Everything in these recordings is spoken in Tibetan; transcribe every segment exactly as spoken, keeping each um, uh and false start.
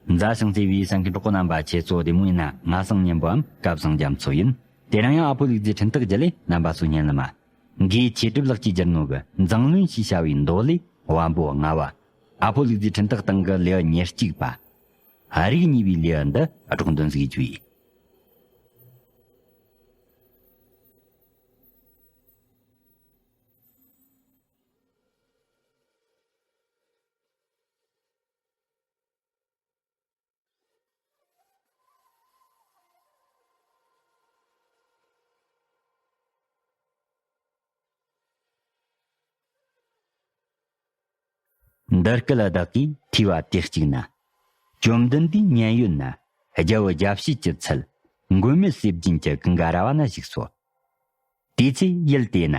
མཛའ་ཞིང་བརྩེ་བའི་གསན་མཁན་གྲོགས་པོ་རྣམ་པ། ཁྱེད་ཚོ་བདེ་མོ་ཡིན་ན། ང་སང་ཉན་པའམ་སྐབས་སང་རྒྱ་མཚོ་ཡིན། དེ་རིང་ཡང་ཨ་ཕོ་ལུག་རྫིའི་འཕྲིན་སྟེགས་བརྒྱུད་ལས་རྣམ་པ་ཚོ་སྙན་ལ་མ། འགོས་ཆོས་གྲུབ་ལགས་ཀྱིས་བསྒྱུར་ནོ་གི་མཛངས་བླུན་ཞེས་བྱ་བའི་མདོ་ལས་བམ་པོ་ལྔ་བ། ཨ་ཕོ་ལུག་རྫིའི་འཕྲིན་སྟེགས་སྟེང་གི་ལེའུ་ཉེར་གཅིག་པ། རིགས་གཉིས་པའི་ལེའུ་འདི་སྒྲོག་འདོན་ཟིག་བྱོས། འདི་སྐད་བདག་གིས་ཐོས་པ་དེ་གཅིག་ན། བཅོམ་ལྡན་འདས་མཉན་ཡོད་ན་རྒྱལ་བུ་རྒྱལ་བྱེད་ཀྱི་ཚལ་མགོན་མེད་ཟས་སྦྱིན་གྱི་ཀུན་དགའ་ར་བ་ན་བཞུགས་སོ། དེ་ཚེ་ཡུལ་དེ་ན་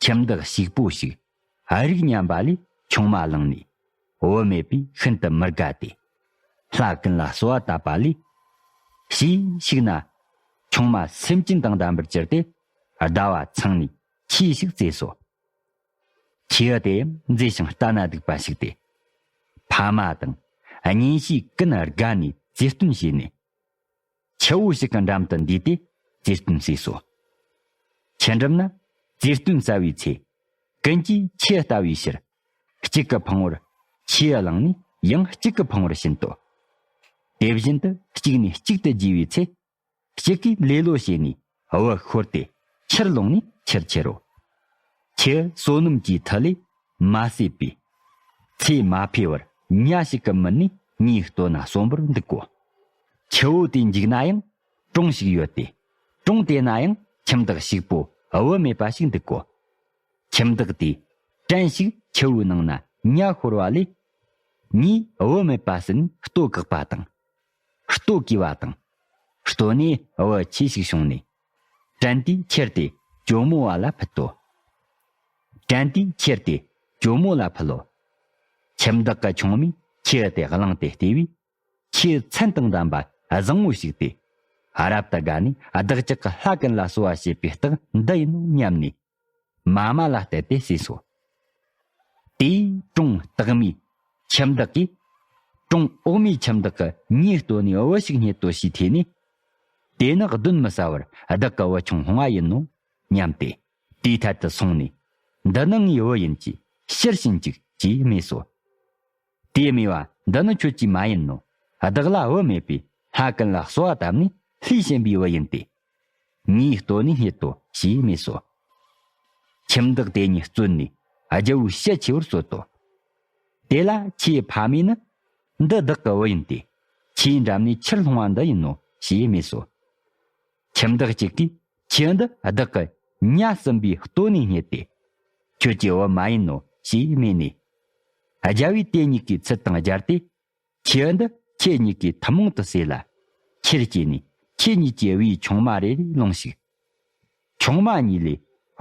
ཁྱིམ་བདག་ཞིག་པོ་ཞིག་རིགས་ཉམས་པ་ལས་ཆུང་མ་བླངས་ནས་བུ་མེད་པས་ཤིན་ཏུ་མི་དགའ་སྟེ། ལྷ་ཀུན་ལ་གསོལ་བ་བཏབ་པ་ལས། ཞེས་ཞིག་ན་ཆུང་མ་སེམས་ཅན་དང་ལྡན་པར་གྱུར་ཏེ་ཟླ་བ་ཚང་ནས་ཁྱེའུ་ཞིག་བཙས་སོ། ཁྱེའུ་དེ་མཛེས་ཤིང་ལྟ་ན་སྡུག་པ་ཞིག་སྟེ། ཕ་མ་དང་གཉེན་བཤེས་ཀུན་དགའ་ནས་བཙས་སྟོན་བྱས་ནས། ཆུ་བོ་ཞིག་གི་འགྲམ་དུ་འདུས་ཏེ་བཙས་སྟོན་བྱས་སོ། ཆུ་འགྲམ་ན་བཙས་སྟོན་ཟ་བའི་ཚེ། ཀུན་གྱིས་ཁྱེའུ་ལྟ་བའི་ཕྱིར། གཅིག་གི་ཕུང་བོར་ཁྱེའུ་བླངས་ནས་ཡང་གཅིག་གི་ཕུང་བོར་ཕྱིན་ཏོ། དེ་བཞིན་དུ་གཅིག་ནས་གཅིག་ཏུ་བརྗེ་བའི་ཚེ། གཅིག་གིས་ལེ་ལོ་བྱས་ནས་བུ་ཤོར་ཏེ་ཆུར་ལྷུང་ནས་ཆེར་ཁྱེར་རོ། ཁྱེའུ་བསོད་ནམས་ཀྱི་མཐུ་ལས་མ་བསད་པས། ཚེ་མ་འཕོས་པར་ཉ་ཞིག་གི་མིན་ནས་མྱིའི་ལྟོ་ན་གསོན་པོར་འདུག་གོ། ཆུ་བོ་དེའི་མཇུག་ན་ཡང་གྲོང་ཞིག་ཡོད་དེ། གྲོང་དེ་ན་ཡང་ཁྱིམ་བདག་ཞིག་པོ་བུ་མེད་པ་ཞིག་འདུག་གོ། ཁྱིམ་བདག་དེས་བྲན་ཞིག་ཆུ་བོའི་ནང་ན་ཉ་ཤོར་བ་ལས། མྱིས་བུ་མེད་པ་ཟིན་ལྟོ་བཀག་པ་དང་། ལྟོ་གོས་པ་དང་། ལྟོ་ནས་བུ་ཆེ་ཞིག་བྱུང་ནས། བྲན་དེས་ཁྱེར་ཏེ་ཇོ་མོ་བ་ལ་ཕུལ་ཏོ། བྲན་དེས་ཁྱེར་ཏེ་ཇོ་མོ་ལ་ཕུལ་ལོ། ཁྱིམ་བདག་གི་ཆུང་མས་ཁྱེའུ་དེ་བླངས་ཏེ་བལྟས་པས། ཁྱེའུ་མཚན་དང་ལྡན་པ་བཟང་བོ་ཞིག་སྟེ། རབ་ཏུ་དགའ་ནས་བདག་ཅག་གི་ལྷ་ཀུན་ལ་གསོལ་བ་བྱེད་པའི་རྟགས་འདི་ཡིན་ནོ་སྙམ་ནས། མ་མ་ལ་གཏད་དེ་བསད་སོ། དེས་གྲོང་སྟག་མའི་ཁྱིམ་བདག་གིས། གྲོང་འོག་མའི་ཁྱིམ་བདག་གི་མྱིའི་ལྟོ་ནས་བུ་ཞིག་རྙེད་དོ་ཞེས་ཐོས་ནས། དེ་ནི་གདོན་མི་ཟ་བར་བདག་གི་བུ་ཆུང་སློང་བ་ཡིན་ནོ་སྙམ་སྟེ། དེའི་ཐད་དུ་སོང་ནས། འདི་ནི་ངའི་བུ་ཡིན་གྱིས་ཕྱིར་ཕྱིན་ཅིག་ཅེས་སྨྲས་སོ། དེས་སྨྲས་པ། འདི་ནི་ཁྱོད་ཀྱི་མ་ཡིན་ནོ། བདག་ལ་བུ་མེད་པས་ལྷ་ཀུན་ལ་གསོལ་བ་བཏབ་ནས་ལྷས་བྱིན་པའི་བུ་ཡིན་ཏེ། ངའི་ལྟོ་ནས་རྙེད་དོ་ཞེས་སྨྲས་སོ། ཁྱིམ་བདག་དེ་ཉིད་བརྩོན་ནས་རྒྱལ་བོའི་ཞལ་ཕྱེ་བར་གསོལ་ཏོ། དེ་ལ་ཁྱེའུ་ཕ་མས་ནི། འདི་བདག་གི་བུ་ཡིན་ཏེ། ཁྱེའུའི་འགྲམ་ནས་ཕྱིར་ལྷུང་བ་འདི་ཡིན་ནོ་ཞེས་སྨྲས་སོ། ཁྱིམ་བདག་གཅིག་གིས་ཁྱེའུ་འདི་བདག་གི་ཉ་ཟིན་པའི་ལྟོ་ནས་རྙེད་དེ། ཁྱོད་ཀྱི་བུ་མ་ཡིན་ནོ་ཞེས་སྨྲས་ནས། རྒྱལ་བོས་དེ་གཉིས་ཀའི་ཚུལ་དང་སྦྱར་ཏེ། ཁྱེའུ་འདི་ཁྱེད་གཉིས་ཀྱིས་ཐུན་མོང་དུ་བསད་ལ། ཁྱེར་སྐྱེས་ནས་ཁྱེད་གཉིས་ཀྱི་བུའི་ཆུང་མ་རེ་རེ་ལོངས་ཤིག། ཆུང་མ་གཉིས་ལས་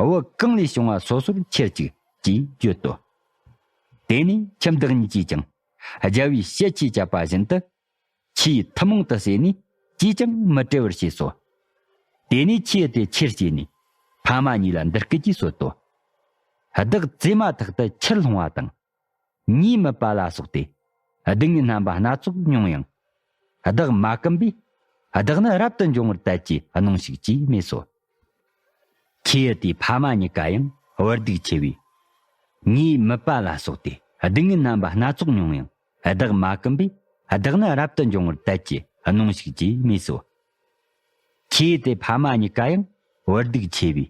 བུ་གང་ལས་བྱུང་བ་སོ་སོར་ཁྱེར་ཅིག་ཅེས་བརྗོད་དོ། དེ་ནས་ཁྱིམ་བདག་གཉིས་ཀྱིས་ཀྱང་རྒྱལ་བོའི་ཞལ་ཆེས་བཅབ་པ་བཞིན་དུ། ཁྱེའུ་ཐུན་མོང་དུ་བསད་ནས་ཅིས་ཀྱང་མི་བྲེལ་བར་བྱས་སོ། དེ་ནས་ཁྱེའུ་དེ་ཁྱེར་སྐྱེས་ནས་ཕ་མ་གཉིས་ལ་འདི་སྐད་ཀྱིས་གསོལ་ཏོ། བདག་བཙས་མ་ཐག་ཏུ་ཕྱིར་ལྷུང་བ་དང་། ཉེས་མི་པ་ལ་སོགས་ཏེ། སྡུག་བསྔལ་རྣམ་པ་སྣ་ཚོགས་མྱོང་ཡང་། བདག་མ་བཀུམ་པས། བདག་ནི་རབ་ཏུ་འབྱུང་བར་དད་ཀྱིས་གནོངས་ཤིག་ཅེས་སྨྲས་སོ། ཁྱེའུ་དེའི་ཕ་མ་གཉིས་ཀ་ཡང་བུ་སྡུག་ཆེ་བས། ཉེས་མི་པ་ལ་སོགས་ཏེ་སྡུག་བསྔལ་རྣམ་པ་སྣ་ཚོགས་མྱོང་ཡང་བདག་མ་བཀུམ་པས། བདག་ནི་རབ་ཏུ་འབྱུང་བར་དད་ཀྱིས་གནོངས་ཤིག་ཅེས་སྨྲས་སོ། ཁྱེའུ་དེའི་ཕ་མ་གཉིས་ཀ་ཡང་བུ་སྡུག་ཆེ་བས།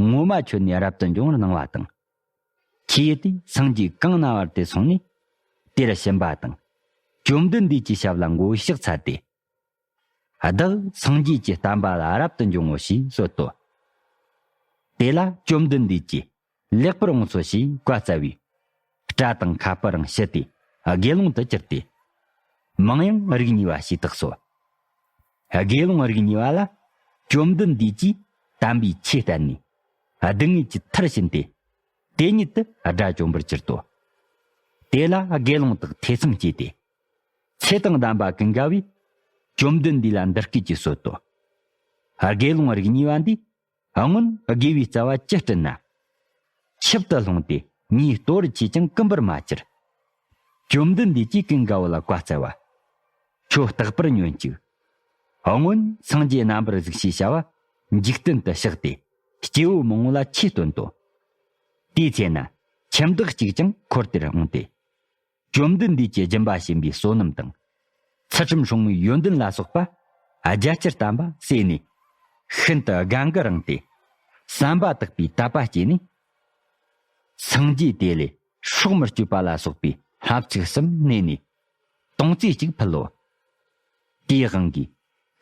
ངོ་མ་ཁྱོད་ནས་རབ་ཏུ་འབྱུང་བར་གནང་བ་དང་། ཁྱེའུ་དེ་སངས་རྒྱས་གང་ན་བར་དུ་སོང་ནས་དེར་ཕྱིན་པ་དང་། བཅོམ་ལྡན་འདས་ཀྱི་ཞབས་ལ་མགོ་བོས་ཕྱག་འཚལ་ཏེ། བདག་སངས་རྒྱས་ཀྱི་བསྟན་པ་ལ་རབ་ཏུ་འབྱུང་ངོ་ཞེས་གསོལ་ཏོ། དེ་ལ་བཅོམ་ལྡན་འདས་ཀྱིས་ལེགས་པར་འོངས་སོ་ཞེས་བཀའ་སྩལ་བས། སྐྲ་དང་ཁ་སྤུ་རང་ཕྱིས་ཏེ་དགེ་སློང་དུ་གྱུར་ཏེ། མིང་ཡང་རིགས་གཉིས་པ་ཞེས་བཏགས་སོ། དགེ་སློང་རིགས་གཉིས་པ་ལ་བཅོམ་ལྡན་འདས་ཀྱིས་དམ་པའི་ཆོས་བསྟན་ནས་སྡུག་བསྔལ་གྱི་མཐར་ཕྱིན་ཏེ། དེ་ཉིད་དུ་དགྲ་བཅོམ་པར་གྱུར་ཏོ། དེ་ལ་དགེ་སློང་དག་ཐེ་ཚོམ་སྐྱེས་ཏེ། ཚེ་དང་ལྡན་པ་ཀུན་དགའ་བོས་བཅོམ་ལྡན་འདས་ལ་འདི་སྐད་ཅེས་གསོལ་ཏོ། དགེ་སློང་རིགས་གཉིས་པ་འདིས་སྔོན་དགེ་བའི་རྩ་བ་ཅི་བསྐྲུན་ན། ཆིབས་དུ་ལྷུང་སྟེ་མྱིའི་ལྟོ་བར་ཆས་ཀྱང་བཀུམ་པར་མ་གྱུར། བཅོམ་ལྡན་འདས་ཀྱིས་ཀུན་དགའ་བོ་ལ་བཀའ་སྩལ་པ། ཁྲོ་རྟག་པར་ཉོན་ཅིག། སྔོན་སངས་རྒྱས་རྣམ་པར་གཟིགས་ཞེས་བྱ་བ་འཇིག་རྟེན་དུ་གཤེགས་ཏེ། སྐྱེ་བོ་མང་པོ་ལ་ཆོས་སྟོན་ཏོ། དེའི་ཚེ་ན་ཁྱིམ་བདག་གཅིག་ཀྱང་འཁོར་དེར་འོངས་ཏེ། བཅོམ་ལྡན་འདས་ཀྱི་སྦྱིན་པ་བྱིན་པའི་བསོད་ནམས་དང་། ཚུལ་ཁྲིམས་སྲུང་མའི་ཡོན་ཏན་ལ་སོགས་པ་རྒྱ་ཆེར་བསྟན་པ་གསན་ནས། ཤིན་ཏུ་དགའ་མགུ་རངས་ཏེ། བསམ་པ་དག་པའི་དད་པ་སྐྱེས་ནས། སངས་རྒྱས་དེ་ལས་སྲོག་མི་གཅོད་པ་ལ་སོགས་པའི་ལྷ་ཚིག་གསུམ་བསྣན་ནས། དོང་ཙེ་གཅིག་ཕུལ་ལོ། དེའི་དབང་གིས་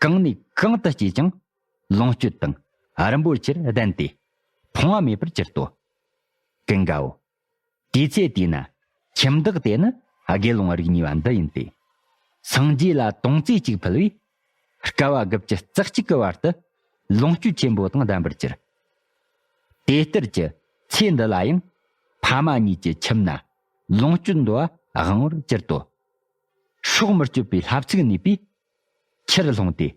གང་ནས་གང་དུ་སྐྱེས་ཀྱང་། ལོངས་སྤྱོད་དང་རིན་པོ་ཆེར་ལྡན་ཏེ། ཕོངས་པ་མེད་པར་གྱུར་ཏོ། ཀུན་དགའ་བོ། དེའི་ཚེ་དེས་ན་ཁྱིམ་བདག་དེ་ནི་དགེ་སློང་རིགས་གཉིས་པ་འདི་ཡིན་ཏེ། སངས་རྒྱས་ལ་དོང་ཙེ་གཅིག་ཕུལ་བས། དཀའ་བ་དགུ་བཅུ་རྩ་གཅིག་གི་བར་དུ་ལོངས་སྤྱོད་ཆེན་པོ་དང་ལྡན་པར་གྱུར། དེ་ལྟར་གྱི་ཚེ་འདི་ལ་ཡང་ཕ་མ་གཉིས་ཀྱི་ཁྱིམ་ན་ལོངས་སྤྱོད་འདོད་པ་དབང་བོར་གྱུར་ཏོ། སྲོག་མི་གཅོད་པའི་ལྷ་ཚིག་ནུས་པས། ཁྱེར་ལྷུང་སྟེ་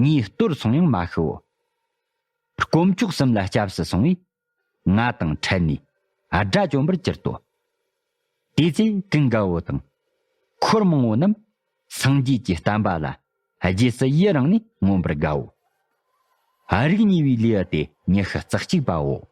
ངའི་ལྟོར་སོང་ཡང་མ་ཤི་བོ། དཀོན་མཆོག་གསུམ་ལ་སྐྱབས་སུ་སོང་བས། ང་དང་ཕྲད་ནས་དགྲ་བཅོམ་པར་གྱུར་ཏོ། དེ་ཚེ་ཀུན་དགའ་བོ་དང་། འཁོར་མང་བོ་རྣམས་སངས་རྒྱས་ཀྱི་བསྟན་པ་ལ་རྗེས་སུ་ཡི་རངས་ནས་མངོན་པར་དགའ་བོ། རིགས་གཉིས་པའི་ལེའུ་སྟེ་ཉི་ཤུ་རྩ་གཅིག་པའོ།